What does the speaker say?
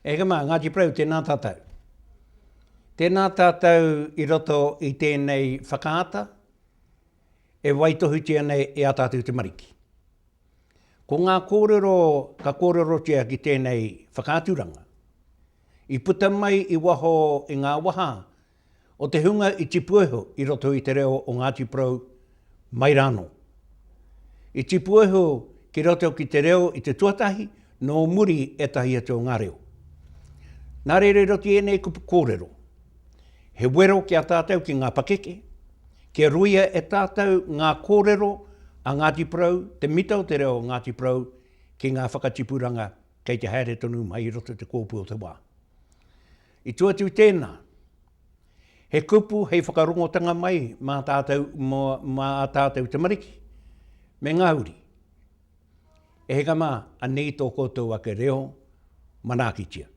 E hika mā, Ngāti Porou, tēnā tātou. Tēnā tātou i roto i tēnei whakaata e waitohutia nei e ā tātou tamariki. Ko ngā kōrero ka kōrerotia ki tēnei whakaaturanga, i puta mai i waho i ngā waha o te hunga i tipu iho i roto i te reo o Ngāti Porou mai rānō. I tipu iho ki roto ki te reo i te tuatahi, nō muri ētahi atu o ngā reo. Nā reira i roto i ēnei kupu kōrero, he wero ki a tātou ki ngā pakeke, kia ruia e tātou ngā kōrero a Ngāti Porou, te mita o te reo o Ngāti Porou ki ngā whakatipuranga kei te haere tonu mai i roto i te kōpū o te wā. I tua atu i tēnā, he kupu hei whakarongotanga mai mā tātou, mā ā tātou tamariki me ngā uri. E hika mā, anei tō koutou ake reo, manaakitia.